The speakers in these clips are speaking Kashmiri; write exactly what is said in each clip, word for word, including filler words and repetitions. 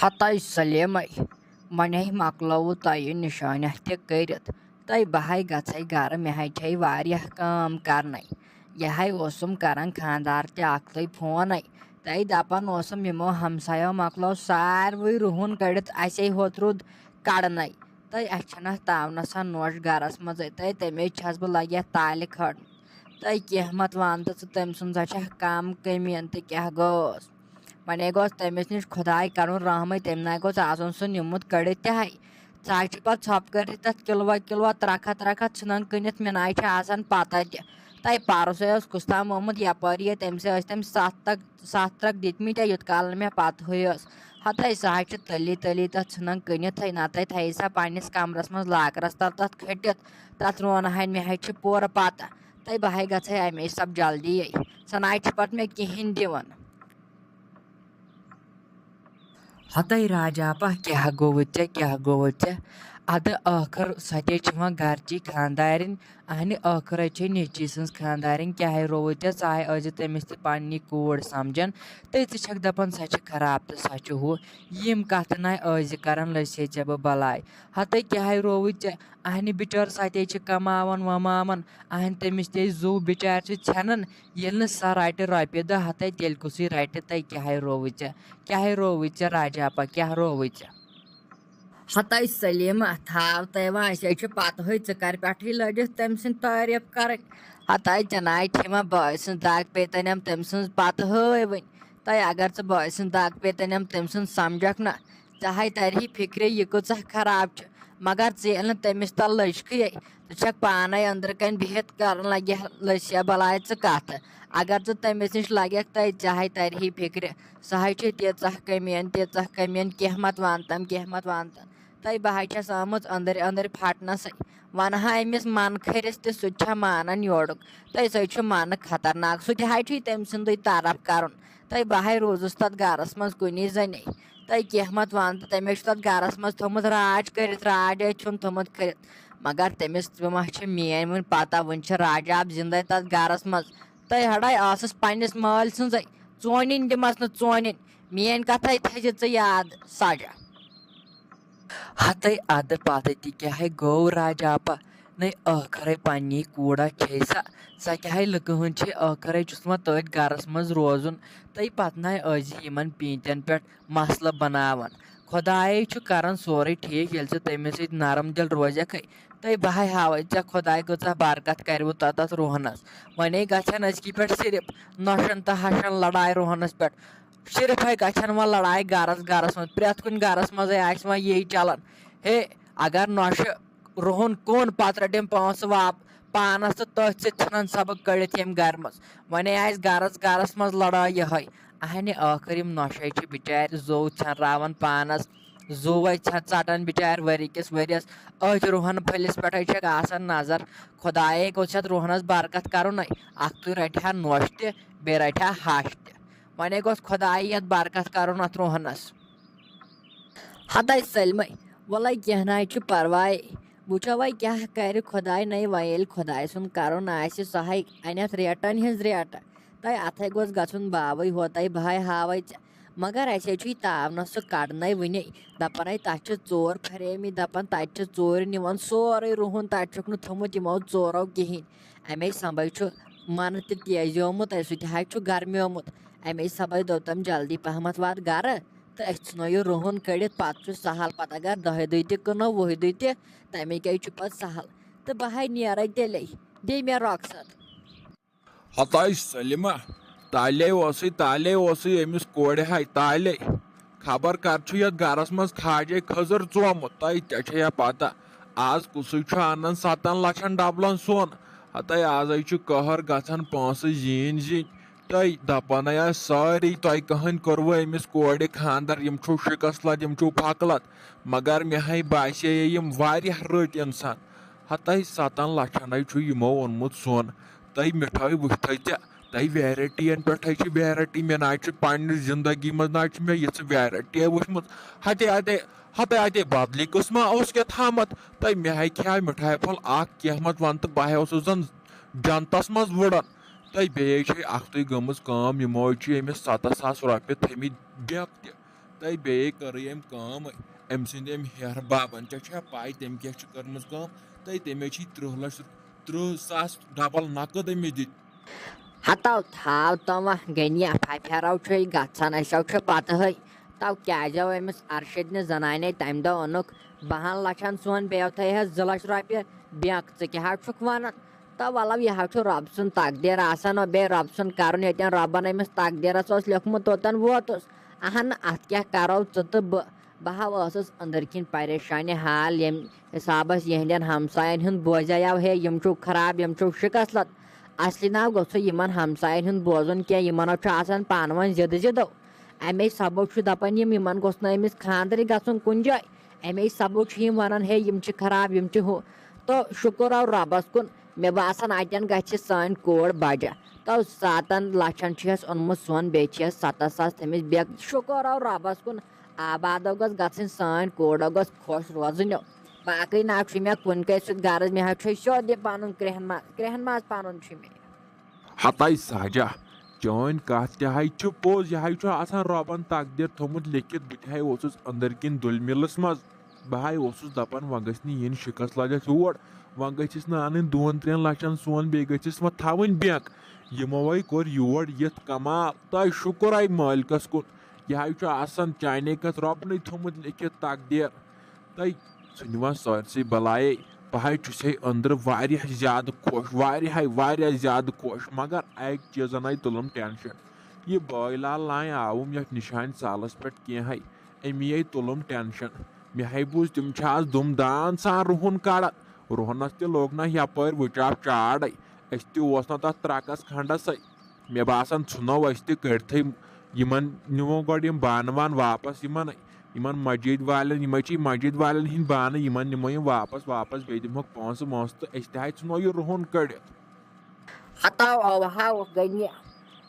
ہتاے سلیمے، وۄنۍ ہے مۄکلووُ تۄہہِ نِشٲنیہ تہِ کٔرِتھ۔ تہٕ بہٕ ہے گژھے گرٕ، مےٚ ہے چھے واریاہ کٲم کرنَے۔ یہِ ہے اوسُم کران خانٛدار تہِ اکھتُے فونَے۔ تہٕ دپان اوسُم، یِمو ہمسایو مۄکلو ساروٕے رُہُن کٔڑِتھ، اسے ہوت روٗد کڑنَے۔ تہٕ اسہِ چھنہٕ اتھ تاونس سا نوش گرس منٛزے۔ تہٕ تمے چھس بہٕ لگہِ اتھ تالہِ کھٲرمٕژ۔ تہٕ کینٛہہ مت وَن تہٕ ژٕ، تٔمۍ سٕنٛز ہا چھےٚ کم کٔمی، تہٕ کیٛاہ گوٚوس؟ وۄنۍ گوٚژھ تٔمِس نِش خۄداے کرُن رحمٕے، تٔمۍ نہ گوٚژھ آسُن سُہ نیوٗمُت کٔڑِتھ تہِ ہاے۔ ژٕ ہا چھِ پتہٕ ژھۄپہٕ کٔرِتھ تتھ کِلوہ کِلوہ، ترکھا ترکھا ژھٕنان کٕنِتھ، مےٚ نہ چھِ آسان پتہ تہِ۔ تۄہہِ پرُسے اوس کُس تام آمُت یپٲرۍ، یہِ تٔمۍ سٕے ٲسۍ تٔمۍ ستھ تک ستھ ترک دِتمٕتۍ، یوٚت کال نہٕ مےٚ پتہٕ ہٕے ٲس۔ ہتاے سۄ ہا چھِ تٔلی تٔلی تتھ ژھٕنان کٕنِتھ، ہے نتہٕ تھایہِ سا پننِس کمرس منٛز لاکرس تل تتھ کھٔٹِتھ۔ تتھ رونہٕ ہن مےٚ ہے چھِ پوٗرٕ پتہ۔ تہٕ بہٕ ہے گژھے اَمے سب جلدی۔ سۄ نہ چھِ پتہٕ مےٚ کِہیٖنۍ دِوان۔ ہتاے راجاپا، کیٛاہ گوٚوُ ژےٚ، کیٛاہ گوٚوُ ژےٚ؟ ادٕ ٲخٕر سۄ تے چھِ وۄنۍ گرچی خانٛدارِنۍ، اہنہِ ٲخٕرے چھے نیٚچی سٕنٛز خانٛدارِنۍ۔ کیٛاہ ہے رووُے ژےٚ؟ ژٕ ہے ٲسۍ زِ تٔمِس تہِ پننی کوٗر سمجھان، تہٕ ژٕ چھکھ دپان سۄ چھِ خراب تہٕ سۄ چھِ ہُہ۔ یِم کتھٕ نہ ٲسۍ زِ کران، لٔسۍ ہے ژےٚ بہٕ بلاے۔ ہتاے کیٛاہ ہے رووُے ژےٚ؟ اہنہِ بِچٲر سۄ تے چھِ کماوان وماوان، اہنہِ تٔمِس تے زُو بِچارِ چھِ ژھٮ۪نان۔ ییٚلہِ نہٕ سۄ رٹہِ رۄپیہِ دہ ہتاے، تیٚلہِ کُسٕے رٹہِ؟ تہٕ کیٛاہ ہے رووُے ژےٚ؟ کیٛاہ ہے رووُے ژےٚ راجاپا؟ کیٛاہ رووُے ژےٚ؟ ہتاے سلیمہ، تھاو تۄہہِ وۄنۍ، أسۍ ہے چھِ پتہٕ ہٕے، ژٕ کر پٮ۪ٹھٕے لٔجِتھ تٔمۍ سٕنٛدۍ تعریف کرٕنۍ؟ ہتاے جناب، ٹھیٖما بٲے سٕنٛز دگ پیٚیہِ تَنٮ۪م تٔمۍ سٕنٛز پتہٕ ہٲے وٕنۍ۔ تۄہہِ اگر ژٕ بٲے سٕنٛز دگ پیٚیہِ تَنٮ۪م تٔمۍ سٕنٛز سمجھکھ نہ، ژےٚ ہے ترِ ہے فِکرِ یہِ کۭژاہ خراب چھِ۔ مگر ژٕ ییٚلہِ نہٕ تٔمِس تل لٔجکھٕے، ژٕ چھکھ پانے أنٛدرٕ کنۍ بِہِتھ کران لگہِ لٔسیا بلاے ژٕ کتھٕ۔ اگر ژٕ تٔمِس نِش لگکھ تہٕ ژےٚ ہے ترِ ہے فِکرِ۔ سۄ ہے چھِ تیٖژاہ کٔمیٖن، تیٖژاہ کٔمیٖن، کینٛہہ مت وَنتَم، کینٛہہ مت وَنتَم۔ تہٕ بہٕ ہے چھَس آمٕژ أنٛدٕرۍ أنٛدٕرۍ پھٹنَسٕے۔ وَنہٕ ہا أمِس من کھٔرِس تہِ، سُہ تہِ چھا مانان یورُک۔ تہٕ سُہ چھُ منہٕ خطرناک، سُہ تہِ ہے چھُے تٔمۍ سُنٛدُے طرف کرُن۔ تہٕ بہٕ ہے روٗزُس تَتھ گرَس منٛز کُنی زَنے۔ تہٕ کینٛہہ مت وَن تہٕ، تٔمۍ ہے چھُ تَتھ گرَس منٛز تھوٚمُت راج کٔرِتھ، راج ہے چھُن تھوٚمُت کٔرِتھ۔ مگر تٔمِس تہِ ما چھِ میٛٲنۍ وٕنہِ پتہ، وٕنہِ چھِ راجا آپ زِندَے تَتھ گرَس منٛز۔ تہٕ ہڑے ٲسٕس پننِس مٲلۍ سٕنٛزٕے، ژونِنۍ دِمس نہٕ ژونِنۍ۔ میٛٲنۍ کتھے تھٲیزِ ژٕ یاد، سجا۔ ہتے ادٕ پتہٕ تہِ کیٛاہ ہے گوٚو راجاپا؟ نے ٲخرے پننی کوٗڑا چھے سا، سۄ کیٛاہ ہے لُکہٕ ہُنٛد چھے، ٲخرے چھُس وۄنۍ تٔتھۍ گرس منٛز روزُن۔ تہٕ پتہٕ نَے ٲسۍ یِمن پیٖنتٮ۪ن پٮ۪ٹھ مسلہٕ بناوان۔ خۄدایے چھُ کران سورُے ٹھیٖک، ییٚلہِ ژٕ تٔمِس سۭتۍ نرم دِل روزکھے۔ تہٕ بہٕ ہے ہاوے ژےٚ خۄداے کۭژاہ برکت کرِوٕ تتھ رُہنس۔ وۄنۍ گژھن أزکی پٮ۪ٹھ صرف نۄشن تہٕ ہشن لڑایہِ رُہنس پٮ۪ٹھ۔ صرف ہے گژھن وۄنۍ لڑایہِ گرس گرس منٛز، پرٛٮ۪تھ کُنہِ گرس منٛزے آسہِ وۄنۍ یی چلان۔ ہے، اگر نۄشہِ رُہُن کُن پتہٕ رٔٹِم پونٛسہٕ واپ-، پانس تہٕ تٔتھۍ سۭتۍ ژھٕنن سبق کٔڑِتھ ییٚمہِ گرِ منٛز۔ وۄنۍ آسہِ گرس گرس منٛز لڑٲے یِہے۔ اہنہِ ٲخٕر یِم نۄشے چھِ بِچارِ زُو ژھٮ۪نراوان پانس، زُوے ژھٮ۪ن ژٹان بِچارِ ؤری کِس ؤرِیس۔ أتھۍ رُہن پھٔلِس پٮ۪ٹھے چھکھ آسان نظر۔ خۄدایے گوٚژھ یتھ رُہنس برکت کرُن۔ اکھتُے رٹہِ ہا نۄش تہِ، بیٚیہِ رٹہِ ہا ہش تہِ۔ وۄنۍ گوٚژھ خۄدایے یتھ برکت کرُن اتھ رُہنس۔ ہتاے سٲلمے، وَلَے کینٛہہ نہ چھُ پرواے۔ وٕچھو وۄنۍ کیٛاہ کرِ خۄداے۔ نَے وۄنۍ ییٚلہِ خۄداے سُنٛد کرُن آسہِ، سۄ ہے اَنٮ۪تھ ریٹن ہٕنٛز ریٹہٕ۔ تہٕ اَتھے گوٚژھ گژھُن باوٕے ہوتَے، بہٕ ہے ہاوَے ژےٚ۔ مگر اَسے چھُ یہِ تاونَس سُہ کَڑنَے وٕنہِ۔ دَپان ہے تَتھ چھِ ژوٗر پھرے مٕتۍ، دَپان تَتہِ چھِ ژوٗرِ نِوان سورُے رُہُن، تَتہِ چھُکھ نہٕ تھوٚمُت یِمو ژورو کِہیٖنۍ۔ اَمے سَبَے چھُ منہٕ تہِ تیزیومُت، سُہ تہِ حظ چھُ گرمیومُت۔ اَمے سَبَے دوٚپ تٔمۍ جلدی پہمتھ وات گرٕ۔ تہٕ أسۍ ژھٕنو یہِ رُہُن کٔڑِتھ، پتہٕ چھُ سہل، پتہٕ اگر دَہہِ دُہہِ تہِ کٕنو، وُہہِ دُہہِ تہِ، تَمے کیٛازِ چھُ پتہٕ سہل۔ تہٕ بہٕ ہے نیرے تیٚلے، دِ مےٚ رۄخصت۔ ہتاے سلمہ، تالے اوسُے، تالے اوسُے أمِس کورِ ہاے، تالے۔ خبر کر چھُ یتھ گرس منٛز خاجے کھٔزٕر ژومُت، تۄہہِ تہِ چھےٚ یا پتہ، از کُسُے چھُ انان ستن لچھن ڈبلن سۄن۔ ہتاے ازے چھُ قہر گژھان پونٛسہٕ زیٖنۍ زیٖنۍ۔ تۄہہِ دَپان ہے آسہِ سٲری، تۄہہِ کٕہٕنۍ کوٚروٕ أمِس کورِ خانٛدر؟ یِم چھِو شِکس لد، یِم چھِو پھکہٕ لد۔ مگر مےٚ ہے باسے یِم واریاہ رٕتۍ اِنسان۔ ہتاے ستن لچھن ہے چھُ یِمو اوٚنمُت سۄن۔ تۄہہِ مِٹھٲے وٕچھتھے ژےٚ، تۄہہِ ویرایٹین پٮ۪ٹھ ہے چھِ ویرایٹی۔ مےٚ نہ حظ چھِ پننہِ زندگی منٛز نہ حظ چھِ مےٚ یِژھ ویرایٹی وٕچھمٕژ۔ ہتے ہتے، ہتے ہتے بدلٕے قٕسمہ اوس کیٛاہ تھامتھ۔ تۄہہِ مےٚ ہے کھیٛاو مِٹھایہِ پھوٚل اکھ کینٛہہ مت ونہٕ تہٕ بہٕ ہے اوسُس زن جنتس منٛز وُڑان۔ تہٕ بیٚیہِ چھے اکھتُے گٔمٕژ کٲم، یِمو چھِ أمِس ستتھ ساس رۄپیہِ تھٲمٕتۍ بینک تہِ۔ تہٕ بیٚیہِ کٔرٕے أمۍ کٲم، أمۍ سٕنٛدۍ أمۍ ہیٚہر بابن، ژےٚ چھےٚ پَے تٔمۍ کیٛاہ چھُ کٔرمٕژ کٲم؟ تہٕ تٔمۍ چھِ ترٕٛہ لَچھ، ترٕٛہ ساس ڈبل نقد أمِس دِتۍ۔ ہتو تھاو تم وۄنۍ غنیہ، پھپھیرو چھُے گژھان، أسۍ چھِ پتہٕ ہے۔ تو کیٛازِ آو أمِس ارشدنہِ زنانے تمہِ دۄہ اوٚنُکھ بہن لچھن سون، بیٚیہِ تھٲے ہس زٕ لچھ رۄپیہِ بینک، ژٕ کیٛاہ حظ چھُکھ ونان؟ تو ولو، یہِ حظ چھُ رۄب سُنٛد تقدیر آسان، اور بیٚیہِ رۄب سُنٛد کرُن، ییٚتٮ۪ن رۄبن أمِس تقدیرس اوس لیوٚکھمُت، توٚتن ووتُس۔ اہن، اتھ کیٛاہ کرو ژٕ تہٕ بہٕ؟ بہٕ ہا ٲسٕس أنٛدٕرۍ کِنۍ پریشانہِ حال، ییٚمہِ حسابس یِہنٛدٮ۪ن ہمساین ہُنٛد بوزیو ہے، یِم چھِو خراب، یِم چھِو شکست لد۔ اصلی ناو گوٚژھ یِمن ہمساین ہُنٛد بوزُن کینٛہہ، یِمن حظ چھُ آسان پانہٕ ؤنۍ زِدٕ زِدو۔ امے سبب چھُ دپان یِم، یِمن گوٚژھ نہٕ أمِس خانٛدرٕے گژھُن کُنہِ جایہِ۔ امے سبب چھِ یِم ونان ہے، یِم چھِ خراب، یِم چھِ ہُہ۔ تو شُکر او رۄبس کُن، مےٚ باسان اتٮ۪ن گژھِ سٲنۍ کوٗر بجہِ۔ تو ستن لچھن چھُ یس اوٚنمُت سۄن، بیٚیہِ چھِ یس ستتھ ساس تھٲمٕتۍ بیگ۔ شُکر او رۄبس کُن، آبادو گٔژھ گژھٕنۍ سٲنۍ کوٗر، گٔژھ خۄش روزٕنۍ۔ باقٕے نہ چھُ مےٚ کُنہِ کٲنٛسہِ سۭتۍ غرض، مےٚ حظ چھُ سیوٚد یہِ پنُن کرٛہن ماز، کرٛہن ماز پنُن چھُ مےٚ۔ ہتاے سہجا، چٲنۍ کتھ تہِ ہاے چھِ پوٚز، یہِ ہاے چھُ آسان رۄبن تقدیر تھوٚمُت لیکھِتھ۔ بہٕ تہِ ہاے اوسُس أنٛدٕرۍ کِنۍ دُلۍ مِلس منٛز، بہٕ ہاے اوسُس دپان وۄنۍ گژھِ نہٕ یِنۍ شکست لجس یور، وۄنۍ گژھِس نہٕ انٕنۍ دۄن ترٛٮ۪ن لچھن سۄن، بیٚیہِ گژھِس وۄنۍ تھاوٕنۍ بینک۔ یِمو ہے کوٚر یور یِتھ کمال، تہٕ شُکر آے مٲلکس کُن۔ یہِ ہاے چھُ آسان چانے کتھ رۄبنٕے تھوٚمُت لیکھِتھ تقدیر۔ تہٕ ژھٕنہِ وۄنۍ سٲرسٕے بلایے۔ بہٕ ہاے چھُسے أنٛدرٕ واریاہ زیادٕ خۄش، واریاہے واریاہ زیادٕ خۄش، مگر اکہِ چیٖزن آے تُلُم ٹینشن۔ یہِ بٲے لال لانہِ آوُم یتھ نشانہِ سالس پٮ۪ٹھ کینٛہہ ہے، أمی آے تُلُم ٹینشن۔ مےٚ ہے بوٗز تِم چھِ آز دُم دان سان رُہُن کڑان۔ رُہنس تہِ لوٚگ نہ یپٲرۍ وٕچاپ چاڑے، أسۍ تہِ اوس نہ تتھ ترکس کھنڈسے۔ مےٚ باسان، ژھٕنو أسۍ تہِ کٔڑتھٕے۔ یِمن نِمو گۄڈٕ یِم بانہٕ وانہٕ واپس یِمن، یِمن مسجد والٮ۪ن، یِمے چھِ مسجد والٮ۪ن ہٕنٛدۍ بانہٕ، یِمن نِمو یِم واپس، واپس بیٚیہِ دِمہوکھ پونٛسہٕ وونٛسہٕ تہٕ أسۍ تہِ ہاے ژھٕنو یہِ رُہُن کٔڑِتھ۔ ہتاو اوہاو غنی،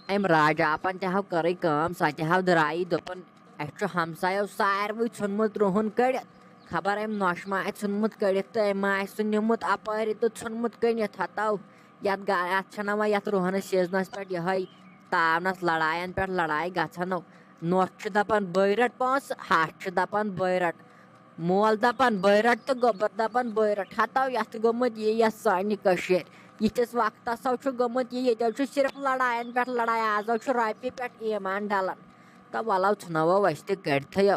أمۍ راجاپن تہِ ہاو کٔرٕے کٲم، سۄ تہِ ہاو درٛایی، دوٚپُن، "اَسہِ چھُ ہمسایو ساروٕے ژھُنمُت رُہُن کٔڑِتھ، خبر أمۍ نۄشہِ ما آسہِ ژھُنمُت کٔڑِتھ تہٕ أمۍ ما آسہِ سُہ نیوٗمُت اپٲرۍ تہٕ ژھُنمُت کٔنِتھ۔ ہتاو، یتھ گا-، یتھ چھنہ وۄنۍ یتھ رُہنہٕ سیزنس پٮ۪ٹھ یِہے تاونس لڑاین پٮ۪ٹھ لڑایہِ گژھان۔ نوٚٹھ چھُ دپان بٲے رٹ پونٛسہٕ، ہش چھُ دپان بٲے رٹ، مول دپان بٲے رٹ تہٕ گوٚبُر دپان بٲے رٹ۔ ہتاو، یتھ گوٚمُت یہِ یتھ سانہِ کٔشیٖرِ۔ یِتھِس وقتس ہو چھُ گوٚمُت یہِ، ییٚتہِ حظ چھُ صرف لڑاین پٮ۪ٹھ لڑایہِ، از حظ چھُ رۄپیہِ پٮ۪ٹھ ایمان ڈلان۔ تہٕ ولو، ژھٕنو أسۍ تہِ کٔڑتھٕے۔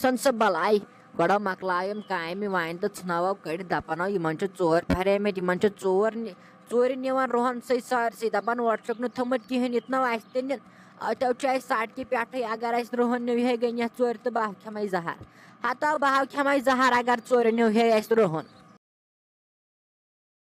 ژھٕن سُہ بلاے، گۄڈٕ مۄکلاو یِم کامہِ وانہِ تہٕ ژھٕناوو کٔڑِتھ۔ دپان ہو، یِمن چھِ ژوٗر پھریمٕتۍ، یِمن چھِ ژوٗر نِ-، ژوٗرِ نِوان رُہن سۭتۍ سٲرسٕے۔ دپان، اورٕ چھُکھ نہٕ تھوٚمُت کِہیٖنۍ، یہِ تہِ نو اَسہِ تہِ نِن۔ اَتہِ حظ چھُ اَسہِ سڑکہِ پٮ۪ٹھٕے، اگر اَسہِ رُہن نِوِ ہے گٔنِتھ ژوٗرِ تہٕ بہٕ ہا کھٮ۪مے زہر۔ ہتو، بہٕ ہا کھٮ۪مے زہر اگر ژوٗرِ نِوِ ہے اَسہِ رُہن۔